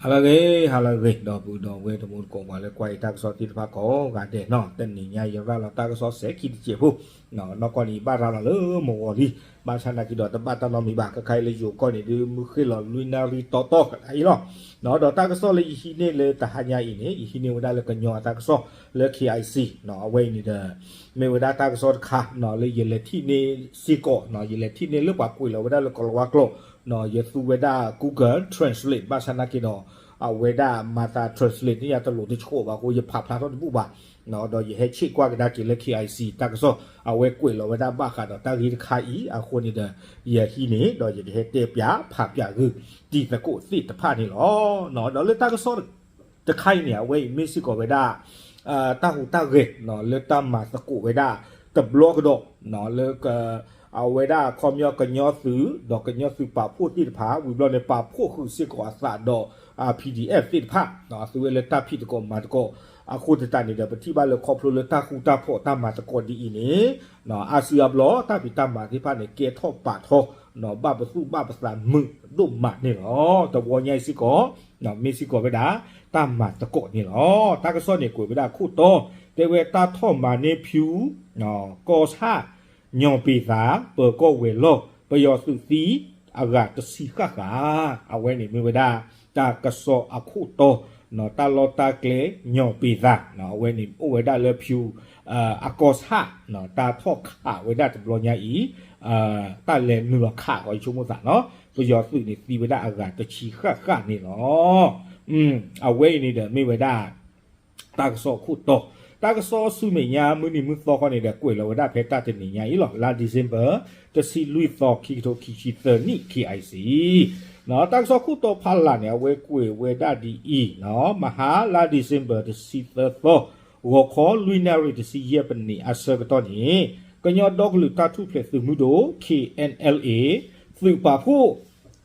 ဟါလၢအဂ့ၤ ဟါလၢအဂ့ၤ ဒီပုၢ်ဒီဝဲၢ်တံၤသကိး ပှၤလၢကွၢ်ယတၢ်ကစီၣ်သ့ၣ်တဖၣ်ကိးဂၤဒဲးနီၤ, တနံၤညါယရၤလီၤတၢ်ကစီၣ်စဲၤခံတစဲးဖိ, နီၢ်ကီၢ်န့ၣ် ယဘၣ်ရၤလီၤလၢမုၢ်ဂီၤလံ, ဘၣ်ဆၣ်နာ်က့ဒီးတဘၣ်တၢ်နီတမံၤဘၣ်, ခဲခါအံၤလၢယိၤကီၢ်န့ၣ် ဒုးမုၢ်ဃ့ၢ်လီၤလွံၢ်နၣ်ရံၣ်တီတီအံၤလီၤ. ဒီးတၢ်ကစီၣ်လၢယဟံးန့ၢ်လၢတဟါညါအံၤန့ၣ် ယဟံးန့ၢ်ဝဲဒၣ်လၢကညီအတၢ်ကစီၣ်လၢ KIC နီၤ, အဝဲအံၤန့ၣ်ဒီး မ့ၢ်ဝဲဒၣ်တၢ်ကစီၣ်တခါနီၤ လၢယလဲၤထံၣ်န့ၢ်စ့ၢ်ကီးနီၤ, ယလဲၤထံၣ်န့ၢ်လၢပှၤကွဲးလီၤဝဲဒၣ်လၢကိၤလၤဝါကျိာ်နီၤ, ယသူဝဲဒၣ် Google Translate ဘၣ်ဆၣ်နာ်က့ဒီး အဝဲဒၣ်မၤသး translate န့ၢ်ယၤတလိၤတဆှီဘၣ်အဃိ ယဖးဖျါထီၣ်တဘူၣ်ဘၣ်, ဒီးယဟဲဆ့ၣ်ကွၢ်ကဒါက့ၤလၢ KIC တၢ်ကစီၣ် အဝဲကွဲးလီၤဝဲဒၣ်ဘၣ်ဃးဒီးတၢ်ဂ့ၢ်တခါအံၤအဃိန့ၣ်ဒီး ယဟံးန့ၢ် ဒီးယကဟဲတဲပၠးဖးပၠးဂ့ၢ်တံၤသကိးသ့ၣ်တဖၣ်န့ၣ်လီၤ. ဒီးလၢတၢ်ကစီၣ်တခါအံၤန့ၣ် အဝဲအံၤမ့ၢ်စ့ၢ်ကီးဝဲဒၣ် တၢ်ဟူးတၢ်ဂဲၤနီၤ လၢတၢ်မၤသကိးဝဲဒၣ်တဘျီကဒီးနီၤ လၢ အဝဲဒၣ်ခီပညီကညီသုး ဒီးကညီသုးပာ်ဖှိၣ်သ့ၣ်တဖၣ် ဝံၤဘျီန့ၣ် ပာ်ဖှိၣ်ဃုာ်စ့ၢ်ကီးအသးဒီး PDF သ့ၣ်တဖၣ် အသုဝဲလၢတၢ်ဖံးသကိးမၤသကိး အဃိသတးန့ၣ်ဒီး ပထံၣ်ဘၣ်လၢခီဖျိလၢတၢ်ဃူတၢ်ဖိးတၢ်မၤသကိးဒ်အံၤန့ၣ် အါစုအါဘျီ တၢ်ဖံးတၢ်မၤသ့ၣ်တဖၣ်န့ၣ် ကဲထီၣ်ပာ်ထီ ဘၣ်ပသူၣ်ဘၣ်ပသးမုာ်ဒိၣ်မးန့ၣ်လီၤ. တဝီညါအံၤစ့ၢ်ကီး မ့ၢ်စ့ၢ်ကီးဝဲဒၣ် တၢ်မၤသကိးန့ၣ်လီၤ. တၢ်ကစီၣ်န့ၣ်ကွဲးဝဲဒၣ်ခိၣ်တီ တဲဝဲတၢ်ထီၣ်မၤန့ၢ်ဖၠူ ကီၢ်ဆၣ် ညီၣ်ပ့ၤသး ပၢၤကီၢ်ဝဲၤလီၢ် ပယီၤသုးသံ အဂၤတဆံဃၣ်ဃၣ်, အဝဲန့ၣ်မ့ၢ်ဝဲဒၣ် တၢ်ကစီၣ်အခိၣ်တီ တၢ်လီၢ်တၢ်ကျဲ ညီၣ်ပ့ၤသး အဝဲန့ၣ်အိၣ်ဝဲဒၣ်လၢဖၠူ အကီၢ်ဆၣ် တၢ်ထီၣ်ခးဝဲဒၣ်တဘျီညါအံၤ တၢ်လဲၤနုာ်လီၤခးဃီ ယဆိကမိၣ်သးနီၤ ပယီၤသုးန့ၣ်သံဝဲဒၣ်အဂၤတဆံဃၣ်ဃၣ်န့ၣ်လီၤ. အဝဲအံၤန့ၣ်ဒီးမ့ၢ်ဝဲဒၣ် တၢ်ကစီၣ်အခိၣ်တီ, တၢ်ကစီၣ်ဆူမဲာ်ညါမုၢ်နံၤမုၢ်သီခီန့ၣ်ဒီး ကွဲးလီၤဝဲဒၣ်ဖဲတၢ်တနံၤညါအံၤလီၤ. လါ December တဆံလွံၢ်သီ ခံကထိခံဆံသၢနံၣ် KIC နီၤ, တၢ်ကစီၣ်ခိၣ်တီဖးလၢ်န့ၣ် အဝဲကွဲးဝဲဒၣ်ဒ်အံၤနီၤ, မဟါလါ December တဆံသၢသီ ဂီၤခီလွံၢ်နၣ်ရံၣ်တဆံယဲၢ်ပနံးအဆၢကတီၢ်န့ၣ် ကညီဒီကလုာ်တၢ်ထူၣ်ဖျဲးသုးမုၢ်ဒိၣ် KNLA သုးပာ်ဖှိၣ်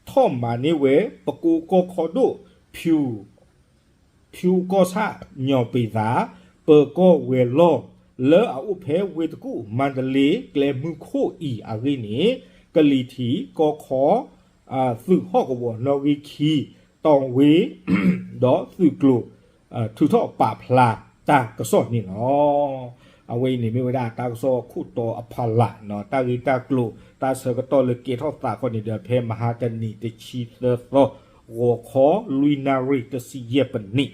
ထီၣ်မၤန့ၢ်ဝဲ ပကိကီၢ်ခီဒိၣ် ဖၠူ ဖၠူကီၢ်ဆၣ် ညီၣ်ပ့ၤသး ပၢၤကီၢ်ဝဲၤလီၢ် လၢအအိၣ်ဖဲဝ့ၢ်တကူၣ် မါဒလ့ ကျဲမုၢ်ခိၣ်အံၤအဂ့ၢ်န့ၣ် ကလံၤထံး ကီခီ သုးဟီၣ်ကဝီၤ နီၣ်ဂံၢ်ခံ တီၣ်ဝ့ ဒီးသုးကျိၤ ထုးထီၣ်ပာ်ဖျါတၢ်ကစီၣ်န့ၣ်လီၤ. အဝဲအံၤန့ၣ်မ့ၢ်ဝဲဒၣ်တၢ်ကစီၣ်ခိၣ်တီအဖးလၢ်နီၤ, တၢ်ဂ့ၢ်တၢ်ကျိၤ တၢ်ဆၢကတီၢ်လၢကဲထီၣ်သးခီန့ၣ်ဒီး ဖဲမဟါတနံၤတဆံသၢသီ ဂီၤခီလွံၢ်နၣ်ရံၣ်တဆံယဲၢ်ပနံး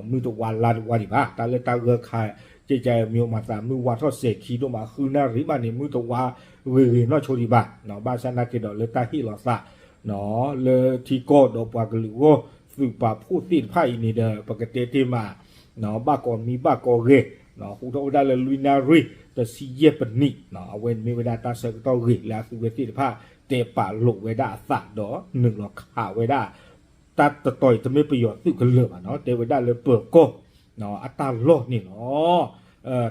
မုၢ်တဝါလါတဝါဒံးဘၣ်, တၢ်လၢတၢ်ဂၢၢ်ခါ ကဲကဲမ့ၢ်မၤသးမုၢ်ဝါထီၣ်စဲၤခံဒိၣ်မး ဃုနၣ်ရံၣ်ဘၣ်န့ၣ် မုၢ်တဝါဂ့ၤဂ့ၤနီၢ်ဆိဒံးဘၣ်, ဘၣ်ဆၣ်နာ်က့ဒီးလၢတၢ်ဟ့ၣ်လီၤသး လၢထံကီၢ်ဒီးပှၤကလုာ်အဂီၢ် သုးပာ်ဖှိၣ်သ့ၣ်တဖၣ်အံၤန့ၣ်ဒီး ပကတဲတ့ၢ်မး ဘၣ်ကိးမံဘၣ်ကိးဂဲၤ ဟူးထီၣ်ဝဲဒၣ်လၢလွံၢ်နၣ်ရံၣ်တဆံယဲၢ်ပနံး, အဝဲန့ၣ်မ့ၢ်ဝဲဒၣ်တၢ်ဆၢကတီၢ်ဂ့ၤလၢအသုဝဲသ့ၣ်တဖၣ် တဲပာ်လိာ်ဝဲဒၣ်အသးဒီးနုာ်လီၤခးဝဲဒၣ် တၢ်တတီၤအံၤတမ့ၢ်ပယီၤသုးကလၢၤဘၣ်နီၤ, တဲဝဲဒၣ်လၢပၢၤကီၢ် အတၢ်လီၢ်န့ၣ်လီၤ.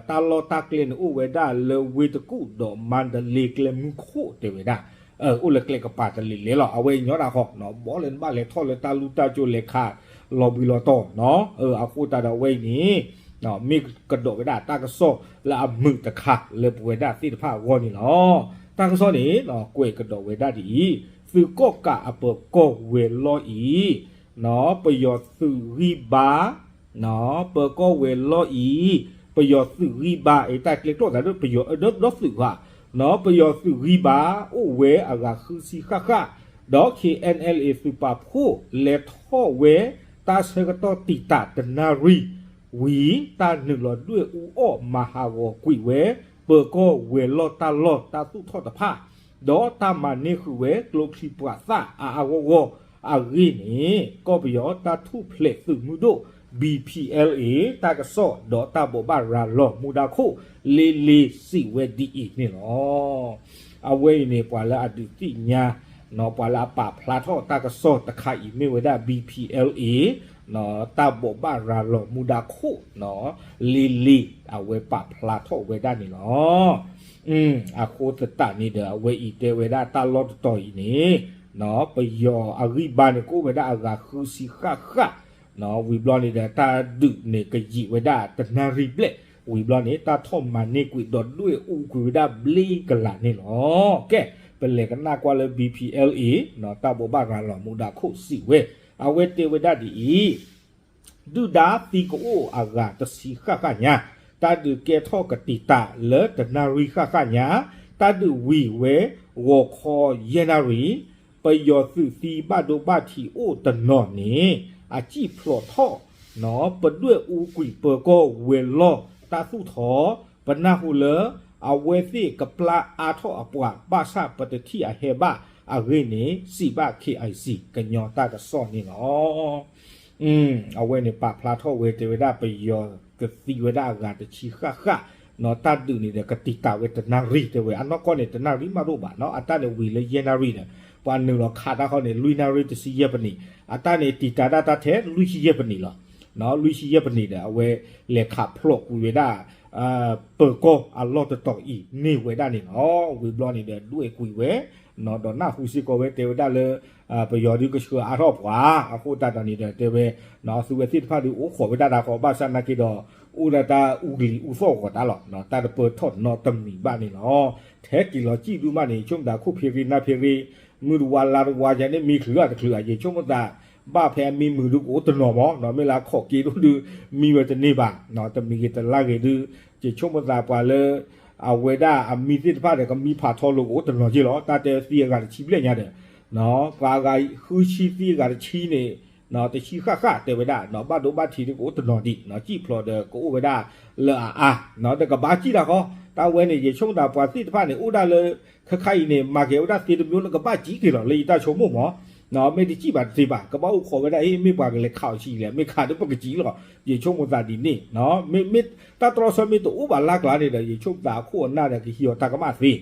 တၢ်လီၢ်တၢ်ကျဲန့ၣ်အိၣ်ဝဲဒၣ်လၢဝ့ၢ်တကူၣ်ဒီးမါဒလ့ကျဲမုၢ်ခိၣ်တဲဝဲဒၣ်, အိၣ်လၢကျဲကပၤတလ့ၤလဲၤလီၤ, အဝဲညီဒၣ်ဃီ ဘီလၢနဘၣ်လဲၤထီၣ်လၢတၢ်လူၢ်တၢ်ကၠိလဲၤခးလီၤဘှံးလီၤတီၤနီၤ, အဃိသတးဒီးအဝဲအံၤန့ၣ် မ့ၢ်ကဒီးဝဲဒၣ်တၢ်ကစီၣ်လၢအမုာ်တခါလၢပဝဲဒၣ်သ့ၣ်တဖၣ်အဂီၢ်န့ၣ်လီၤ. တၢ်ကစီၣ်န့ၣ် ကွဲးကဒီးဝဲဒၣ်ဒ်အံၤ, သုးကီၣ်ကးအပၢၤကီၢ်ဝဲၤလီၢ်အံၤ ပယီၤသုးဂံၢ်ဘါ ပၢၤကီၢ်ဝဲၤလီၢ်အံၤ ပယီၤသုးဂံၢ်ဘါ အတၢ်ကျဲကျီၢ်သးဒီးပယီၤဒီးသုးဃာ် ပယီၤသုးဂံၢ်ဘါ အိၣ်ဝဲအဂၤဃုဆံဃၣ်ဃၣ်, ဒီး KNLA သုးပာ်ဖှိၣ် လဲၤထီၣ်ဝဲတၢ်ဆၢကတီၢ်တံာ်တာ်တနၣ်ရံၣ်ဝံၤ တၢ်နုာ်လီၤဒွဲၣ်အူအီၣ်မၤဟးဂီၤကွံာ်ဝဲ ပၢၤကီၢ်ဝဲၤလီၢ်တၢ်လီၢ်တၢ်သူၣ်ထီၣ်တဖၣ် ဒီးတၢ်မၤန့ၢ်ဃုာ်ဝဲကျိချံမျိာ်သၣ်အါအါဂီၢ်ဂီၢ်အဂ့ၢ်န့ၣ် ကီၢ်ပယီၤတၢ်ထူၣ်ဖျဲးသုးမုၢ်ဒိၣ် BPLA တၢ်ကစီၣ်ဒီးတၢ်ဘိးဘၣ်ရၤလီၤမူဒါခိၣ် လ့လ့စံးဝဲဒ်အံၤန့ၣ်လီၤ. အဝဲအံၤန့ၣ် ပှၤလၢအဒုးသ့ၣ်ညါ ပှၤလၢအပာ်ဖျါထီၣ်တၢ်ကစီၣ်တခါအံၤမ့ၢ်ဝဲဒၣ် BPLA တၢ်ဘိးဘၣ်ရၤလီၤမူဒါခိၣ် လ့လ့ အဝဲပာ်ဖျါထီၣ်ဝဲဒၣ်န့ၣ်လီၤ. အဃိသတးန့ၣ်ဒီး အဝဲအံၤတဲဝဲဒၣ်တၢ်လီၢ်တတီၤအံၤန့ၣ် ပယီၤအဂံၢ်ဘါန့ၣ် ကအိၣ်ဝဲဒၣ်အဂၤဃုဆံဃၣ်ဃၣ် ဝံၤဘျီန့ၣ်ဒီး တၢ်ဒုးန့ၣ်ကယံာ်ဝဲဒၣ်တနၣ်ရံၣ်ဘျဲၣ်, ဝံၤဘျီန့ၣ် တၢ်ထီၣ်မၤန့ၢ်ကွံာ်ဒီးဒွဲၣ်အူကွံာ်ဝဲဒၣ်ဘျ့ကလာ်န့ၣ်လီၤ. ကဲ ပလဲၤကနၣ်ကွၢ်လၢ BPLA တၢ်ဘိးဘၣ်ရၤလီၤမူဒါခိၣ်စံးဝဲ အဝဲတဲဝဲဒၣ်ဒ်အံၤ, ဒုၣ်ဒါသံကအိၣ်အဂၤတဆံဃၣ်ဃၣ်ညါ, တၢ်ဒုးကဲထီၣ်ကတံာ်တာ်လၢတနၣ်ရံၣ်ဃၣ်ဃၣ်ညါ, တၢ်ဒုးဝံၤဝဲဂီၤခီယဲၢ်နၣ်ရံၣ်, ပယီၤသုးသံဘၣ်ဒိဘၣ်ထံးအိၣ်တနီၤန့ၣ် အစံၣ်ဖျိးထီၣ် ပဒွဲၣ်အူကွံာ်ပၢၤကီၢ်ဝဲၤလီၢ်တၢ်သူၣ်ထီၣ်, ပနၢ်ဟူလၢ အဝဲသ့ၣ်ကပျၢ်အါထီၣ်အပှၤ ဘၣ်ဆၣ်ပတထံၣ်အဟဲဘၣ်အဂ့ၢ်န့ၣ် စံးဘၣ် KIC ကညီတၢ်ကစီၣ်န့ၣ်လီၤ. အဝဲန့ၣ်ပာ်ဖျါထီၣ်ဝဲတဲဝဲဒၣ် ပယီၤကသံဝဲဒၣ်အဂၤတဆံဃၣ်ဃၣ်, တၢ်ဒုးန့ၣ်ဒီးကတံာ်တာ်ဝဲတနၣ်ရံၣ်တဲဝဲ အနီၢ်ကီၢ်န့ၣ် တနၣ်ရံၣ်မးတအိၣ်ဘၣ်နီၤ, အတၢ်န့ၣ်ဝံၤလၢယဲၢ်နၣ်ရံၣ်ဒီး ပှၤနုာ်လီၤခးတၢ်ဃီန့ၣ် လွံၢ်နၣ်ရံၣ်တဆံယဲၢ်ပနံး, အတၢ်န့ၣ်တံာ်တာ်ဒၣ်တၢ်ထဲလွံၢ်ဆံယဲၢ်ပနံးလီၤ. လွံၢ်ဆံယဲၢ်ပနံးဒီး အဝဲလဲၤခးဖျိးကွံာ်ဝဲဒၣ် ပၢၤကီၢ်အလီၢ်တတီၤအံၤန့ၢ်ဝဲဒၣ်န့ၣ်လီၤ. ဝံၤဘျီန့ၣ်ဒီးဒွဲၣ်ကွံာ်ဝဲ, ဒီးနၢ်ဟူစ့ၢ်ကီးဝဲတဲဝဲဒၣ်လၢ ပယီၤဒုးကဆှၢအါထီၣ်ပှၤ အဃိသတးဒီးန့ၣ်ဒီးတဲဝဲ သုဝဲသ့ၣ်တဖၣ်ဒုးအိၣ်ခိးဝဲဒၣ်တၢ်ဃီ ဘၣ်ဆၣ်နာ်က့ဒီး အိၣ်ဒၣ်တၢ်အူကလံၤအူသီၣ်ဂီၤတၢ်လီၤ. တၢ်တပၢၢ်ထီၣ်နီတမံၤဘၣ်န့ၣ်လီၤ. ထဲက့ၤလီၤစံၣ်ဒုမးန့ၣ် ယဆိကမိၣ်သးခိၣ်ဖ့ရ့နၢ်ဖ့ရ့ မုၢ်တဝါလါတဝါယၤန့ၣ် မံချုးအတချုးဧါ ယဆိကမိၣ်သး ဘၣ်ဖဲအမံမုာ်ဒုးကအိၣ်တနီၤမး မ့ၢ်လၢအခီၣ်က့ဒိၣ်ဒုး မံဝဲတန့ၢ်ဘၣ်, တမံၤဂ့ၤတလါဂ့ၤဒုး ယဆိကမိၣ်သးပှၤလၢ အဝဲဒၣ်အမံသ့ၣ်တဖၣ်ဒီး ကမံဖးထီလိာ်ကအိၣ်တနီၤက့လီၤ. တၢ်တဲသံအဂၤတဆံဘျဲၣ်ညါဒီး ပှၤအဂၤဃုဆံသံအဂၤတဆံန့ၣ် တဆံဃၣ်ဃၣ်တဲဝဲဒၣ် ဘၣ်ဒိဘၣ်ထံးဒုးကအိၣ်တနီၤဒံး စံၣ်ဖျိးဒီးကအိၣ်ဝဲဒၣ်လၢအအါ ဒီးကဘၣ်စံၣ်တၢ်ဃီ တၢ်ဝဲန့ၣ် ယဆိကမိၣ်သးပှၤသ့ၣ်တဖၣ်န့ၣ် အိၣ်ဒၣ်လၢ ခဲခါအံၤန့ၣ် မၤက့ၤဝဲဒၣ်သ့တမျိုးလၢကဘၣ်စံၣ်က့ၤလီၤ လၢယတၢ်ဆိကမိၣ်မး မ့ၢ်တစံၣ်ဘၣ်တသ့ဘၣ် ကဘၣ်အိၣ်ခိးဝဲဒၣ် ဟ့ၣ် မ့ၢ်ပှၤကလဲၤခးအီၤဆံးလဲၣ် မ့ၢ်ခးဒီးပကစံၣ်လီၤ ယဆိကမိၣ်သးဒ်န့ၣ် မ့ၢ်တၢ်တြီဆၢမ့ၢ်တအိၣ်ဘၣ်လၢ်ကျါန့ၣ်ဒီး ယဆိကမိၣ်သးအခိၣ်အနၢ်ဒီးကဟံးအီၤတၢ်ကမၣ်သ့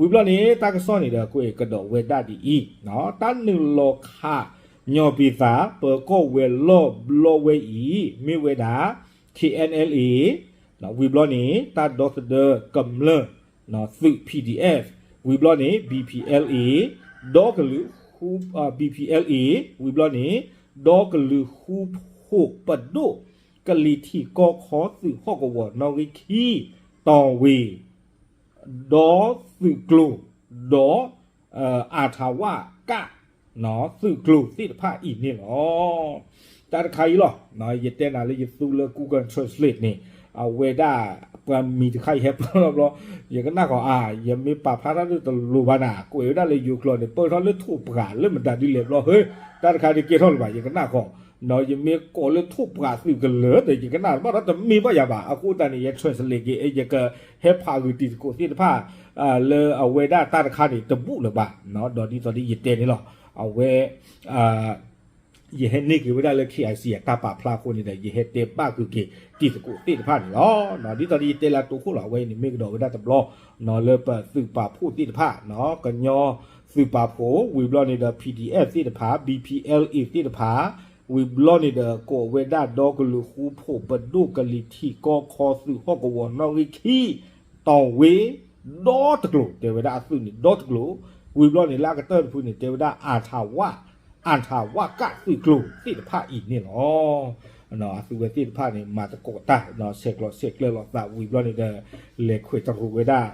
ဝံၤဘျီန့ၣ် တၢ်ကစီၣ်န့ၣ်ဒီးကွဲးကဒီးဝဲဒၣ်ဒ်အံၤ တၢ်နုာ်လီၤခး ညီၣ်ပ့ၤသး ပၢၤကီၢ်ဝဲၤလီၢ်ဘျီဝဲအံၤ မ့ၢ်ဝဲဒၣ် KNLA ဝံၤဘျီန့ၣ် တၢ်ဒီသဒၢကမျၢၢ် သုး PDF ဝံၤဘျီန့ၣ် BPLA ဒီကလုာ် BPLA ဝံၤဘျီန့ၣ် ဒီကလုာ်ဃူဖိးပဒိၣ်ကလံၤထံးကီၢ်ခီသုးဟီၣ်ကဝီၤနီၣ်ဂံၢ်ခံ တီၢ်ဝ့ၤ ဒီသုးကျိၤ ဒီး အထးဝၣ်ကၣ် သုးကျိၤသ့ၣ်တဖၣ်အံၤန့ၣ်လီၤ. တၢ်တခါအံၤလီၤ ယတဲနၤလၢယသူလၢ Google Translate န့ၣ် အဝဲဒၣ် ပှၤမံၤတခါအံၤဟဲပျီလီၤဘျီ ယကနၣ်ဃီၤအါ ယမ့ၢ်ပာ်ဖျါတၢ်ဒုးတလိၤဘၣ်နၤ ကွဲးဝဲဒၣ်လၢယိၤကျိာ်န့ၣ် ပၢၢ်ထီၣ်လၢထိၣ်ပှာ်လၢမတၤဒ်လဲၣ်ဘျီ ဟ့ တၢ်တခါဒုးကဲထီၣ်လၢၤဘၣ် ယကနၣ်ဃီၤ ယမ့ၢ်ကိးလၢထိၣ်ပှာ်သုးကလၢၤဒီး ယကနၣ်တဘၣ်ဒီးတမ့ၢ်ဘၣ်ယၤဘၣ် အဃိသတးန့ၣ် ယ translate က့ၤ ယကဟဲဖးဂုာ်တံၤသကိးသ့ၣ်တဖၣ် လၢအဝဲဒၣ်တၢ်တခါန့ၣ် တဘူၣ်လၢၤဘၣ် ဒီးဒ်သိးဒ်ယတဲန့ၣ်လီၤ အဝဲ ယဟဲန့ၢ်က့ၤဝဲဒၣ်လၢ KIC အတၢ်ပာ်ဖျါအဃိန့ၣ်ဒီး ယဟဲတဲဘၣ်ဃုာ်က့ၤတံၤသကိးသ့ၣ်တဖၣ်န့ၣ်လီၤ. ဒ်သိးဒ်ယတဲလၢအတိခိၣ်လီၤ အဝဲအံၤန့ၣ်မ့ၢ်ကဒီးဝဲဒၣ်တဘျီ လၢပသုးပာ်ဖှိၣ်သ့ၣ်တဖၣ် ကညီသုးပာ်ဖှိၣ် ဝံၤဘျီန့ၣ်ဒီး PDF သ့ၣ်တဖၣ် BPLA သ့ၣ်တဖၣ် ဝံၤဘျီန့ၣ်ဒီး ကိးဝဲဒၣ်ဒီကလုာ်ဃူဖိးပဒိၣ်ကလံၤထံးကီၢ်ခီသုးဟီၣ်ကဝီၤနီၣ်ဂံၢ်ခံ တီၢ်ဝ့ၤ ဒီတကျိၤ တဲဝဲဒၣ်အသုးန့ၣ် ဒီတကျိၤ ဝံၤဘျီန့ၣ်လၢအကတၢၢ်တဖုန့ၣ် တဲဝဲဒၣ်အထးဝၣ် အထးဝၣ်ကၣ်သုးကျိၤသ့ၣ်တဖၣ်အံၤန့ၣ်လီၤ. အသုဝဲသ့ၣ်တဖၣ်န့ၣ် မၤသကိးတၢ် ဆဲးကျိးဆဲးကျၢလိာ်သးဝံၤဘျီန့ၣ်ဒီး လဲၤခွဲးတရိးဝဲဒၣ်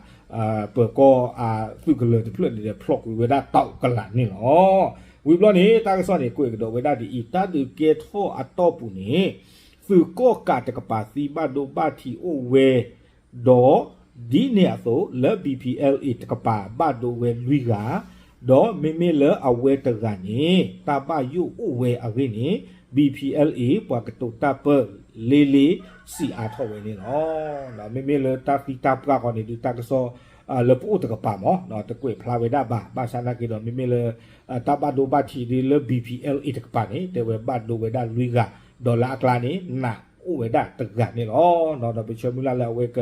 ပၢၤကီၢ်အသုးကလၢၤတဖျၢၣ်န့ၣ်ဒီး ဖျိးကွံာ်ဝဲဒၣ်တၢ်အိၣ်ကလးန့ၣ်လီၤ. ဝံၤဘျီန့ၣ် တၢ်ကစီၣ်န့ၣ် ကွဲးကဒီးဝဲဒၣ်ဒ်အံၤ တၢ်ဒုးကဲထီၣ်အတီၢ်ပူၤန့ၣ် သုးကီၣ်ကးတကပၤသံဘၣ်ဒိဘၣ်ထံးအိၣ်ဝဲ ဒီးဒ်န့ၣ်အသိးလၢ BPLA တကပၤဘၣ်ဒိဝဲလွံၢ်ဂၤ, ဒီးမ့မ့ၢ်လၢအဝဲတဂၤန့ၣ် တၢ်ဘၣ်ယိၣ်အိၣ်ဝဲအဂ့ၢ်န့ၣ် BPLA ပှၤကတိၤတၢ်ပၢၢ်လ့လ့စံးအါထီၣ်ဝဲန့ၣ်လီၤ. မ့မ့ၢ်လၢတၢ်သံတၢ်ပှၢ်ဃီန့ၣ်ဒုး တၢ်ကစီၣ် လၢပအိၣ်တကပၤမး တကွဲးဖျါဝဲဒၣ်ဘၣ်, ဘၣ်ဆၣ်နာ်က့ဒီး မ့မ့ၢ်လၢ တၢ်ဘၣ်ဒိဘၣ်ထံးဒ်လၢ BPLA တကပၤန့ၣ် တဲဝဲဘၣ်ဒိဝဲဒၣ်လွံၢ်ဂၤ, ဒီးလၢအကျါန့ၣ် နးအိၣ်ဝဲဒၣ်တဂၤန့ၣ်လီၤ. ဒီးပဆၢမုၢ်လၢ်လၢအဝဲက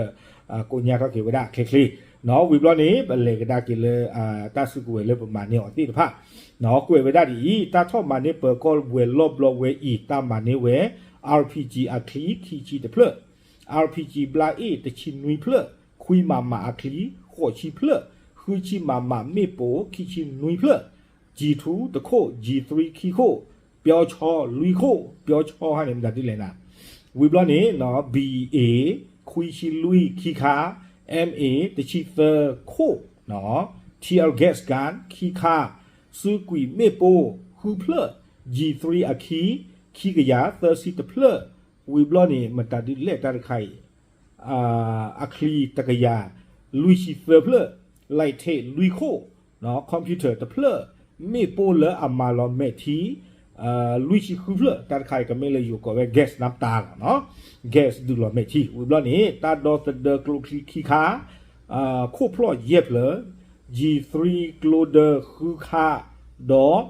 ကိညါထီၣ်က့ၤဝဲဒၣ်ချ့ချ့, ဝံၤဘျီန့ၣ် ပလဲၤကဒါက့ၤလၢ တၢ်စုကဝဲၤလၢပမၤန့ၢ်အီၤသ့ၣ်တဖၣ်, ကွဲးဝဲဒၣ်ဒ်အံၤ, တၢ်ထီၣ်မၤန့ၢ်ပၢၤကီၢ်ဝဲၤလီၢ်ဘျီဝဲအံၤ တၢ်မၤန့ၢ်ဝဲ RPG အချံခံဆံတဖျၢၣ်, RPG ဘျါအ့ၣ်တဆံနွံဖျၢၣ်, ခွံမၤမၤအချံ ဃိးဆံဖျၢၣ်, ဃုဆံမၤမၤမ့ၣ်ပိၢ် ခံဆံနွံဖျၢၣ်, ကၠံထူတခိၣ်, ကၠံသရံခံခိၣ်, ပျီဆီလွံၢ်ခိၣ်, ပျီဆီဟါန့ၣ်မတၤဒ်လဲၣ်နၤ, ဝံၤဘျီန့ၣ် ဘီအ့ၣ် ခွံဆံလွံၢ်ခံခါ, အၣ်အ့ၣ် တဆံသၢခိၣ်, tear gas gun ခံခါ, စုကွံာ်မ့ၣ်ပိၢ် ဃုဖျၢၣ်, G three အခံ ခံကယၤသၢဆံတဖျၢၣ်, ဝံၤဘျီန့ၣ် မတၤဒုးလဲၣ်တၢ်တခါအံၤ အချံတကယၤ လွံၢ်ဆံသၢဖျၢၣ်, လံာ်ထံးလွံၢ်ခိၣ်, computer တဖျၢၣ်, မ့ၣ်ပိၢ်လၢအမၤလီၤမဲာ်ထံ လွံၢ်ဆံဃုဖျၢၣ်, တၢ်တခါအံၤကမ့ၢ်လၢယိၤကိးဝဲ gas နါပတာလီၤ, gas ဒုးလီၤမဲာ်ထံ, ဝံၤဘျီန့ၣ် တၢ်ဒီသဒၢကျိချံခံခါ, ခိၣ်ဖျီၣ်ယဲၢ်ဖျၢၣ်, G three ကျိဒၢဃုခါ, ဒီး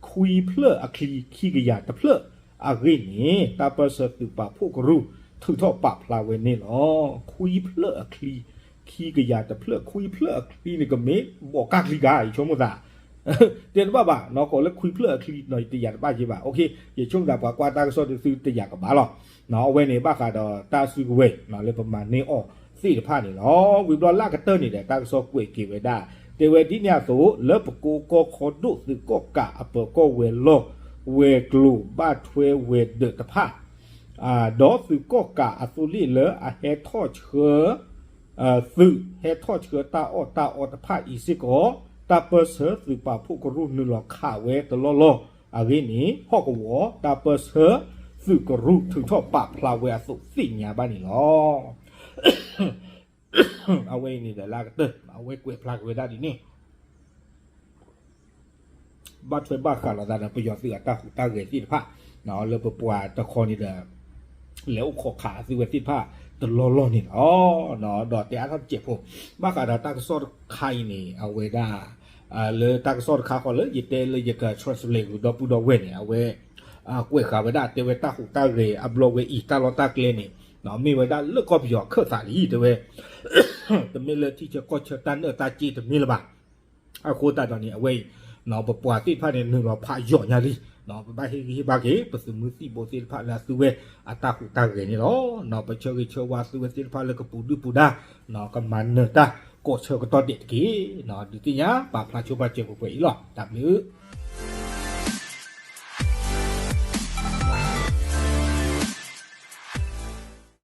ခွံဖျၢၣ်အချံခံကယၤတဖျၢၣ်အဂ့ၢ်န့ၣ် တၢ်ပၢၢ်ဆၢသုးပာ်ဖှိၣ်ကရူၢ် ထုးထီၣ်ပာ်ဖျါဝဲန့ၣ်လီၤ. ခွံဖျၢၣ်အချံ ခံကယၤတဖျၢၣ်, ခွံဖျၢၣ်အချံန့ၣ်ကမ့ၢ်ဘီးကၢ်ချံကၤ ယဆိကမိၣ်သး တဲတဘၣ်ဘၣ်, ကိးလၢခွံဖျၢၣ်အချံနီၤ ယတယာ်တဘၣ်က့ဘၣ်, ယဆိကမိၣ်သးပှၤကွၢ်တၢ်ကစီၣ်ဒုးသုတယာ်ကဘၣ်လီၤ. အဝဲန့ၣ်ဘၣ်ဃးဒီးတၢ်စုကဝဲၤလၢပမၤန့ၢ်အီၤသ့ၣ်တဖၣ်န့ၣ်လီၤ. ဝံၤဘျီလၢအကတၢၢ်န့ၣ်ဒီး တၢ်ကစီၣ်ကွဲးက့ၤဝဲဒၣ် တဲဝဲဒ်န့ၣ်အသိး လၢပကိးကီၢ်ခီဒိၣ်သုးကီၣ်ကးအပၢၤကီၢ်ဝဲၤလီၢ် ဝဲၤကျိၤဘၣ်ထွဲဝဲၤဒၢးတဖၣ် ဒီးသုးကီၣ်ကးအသိလ့ၣ်လၢအဟဲထီၣ်ဆှၢ သုးဟဲထီၣ်ဆှၢတၢ်အီၣ်တၢ်အီတဖၣ်အံၤစ့ၢ်ကီး တၢ်ပၢၢ်ဆၢသုးပာ်ဖှိၣ်ကရူၢ်နုာ်လီၤခးဝဲတလီၢ်လီၢ်အဂ့ၢ်န့ၣ် ဟီၣ်ကဝီၤ တၢ်ပၢၢ်ဆၢသုးကရူၢ်ထုးထီၣ်ပာ်ဖျါဝဲအသိးသ့ၣ်ညါဘၣ်န့ၣ်လီၤ. အဝဲအံၤန့ၣ်ဒီးလၢအကတၢၢ် အဝဲကွဲးဖျါက့ၤဝဲဒၣ်ဒ်န့ၣ် ဘၣ်ထွဲဘၣ်ဃးလိာ်သးဒီးပယီၤသုးအတၢ်ဟူးတၢ်ဂဲၤသ့ၣ်တဖၣ် လၢပပှၤတခီန့ၣ်ဒီး လဲၤအိၣ်ခိးခးသုဝဲသ့ၣ်တဖၣ်တလီၢ်လီၢ်န့ၣ်လီၤ. ဒီးတဲအါထီၣ်တစဲးဖိ ဘၣ်ဃးဒီးတၢ်ကစီၣ်တခါအံၤန့ၣ် အဝဲဒၣ် လၢတၢ်ကစီၣ်တခါဃီလၢယတဲလၢယက translate ဂုၤဒီပုၢ်ဒီဝဲၢ်န့ၣ် အဝဲ ကွဲးဃာ်ဝဲဒၣ်တဲဝဲတၢ်ဟူးတၢ်ဂဲၤအဘျီဝဲအံၤ တၢ်လီၢ်တၢ်ကျဲန့ၣ် မ့ၢ်ဝဲဒၣ်လၢကီၢ်ပယီၤခၢၣ်သးလံ တဲဝဲ တမ့ၢ်လၢထံဆၢကီၢ်ဆၢတၢ်နၢၣ်တၢ်စ့တမ့ၢ်လၢၤဘၣ်. အဃိသတးဒီးန့ၣ် အဝဲအံၤ ပပှၤသ့ၣ်တဖၣ်န့ၣ် နုာ်လီၤဖးယိာ်ညါလံ. ပဘၣ်ဟ့ၣ်ဂံၢ်ဟ့ၣ်ဘါက့ၤ ပသုးမုၢ်သံၣ်ဘိသ့ၣ်တဖၣ်လၢအသုဝဲအတၢ်ဟူးတၢ်ဂဲၤန့ၣ်လီၤ. ပဆၢဂ့ၤဆၢဝါသုဝဲသ့ၣ်တဖၣ်လၢကပူၤဒုၣ်ပူၤဒါ ကမၤနၢၤတၢ်ကိးဆၢကတီၢ်ဒဲးတက့ၢ်. ဒုးသ့ၣ်ညါပာ်ဖျါဆိပာ်စၢၤပှဲၤပှဲၤအံၤလီၤ. တၢ်ဘျုး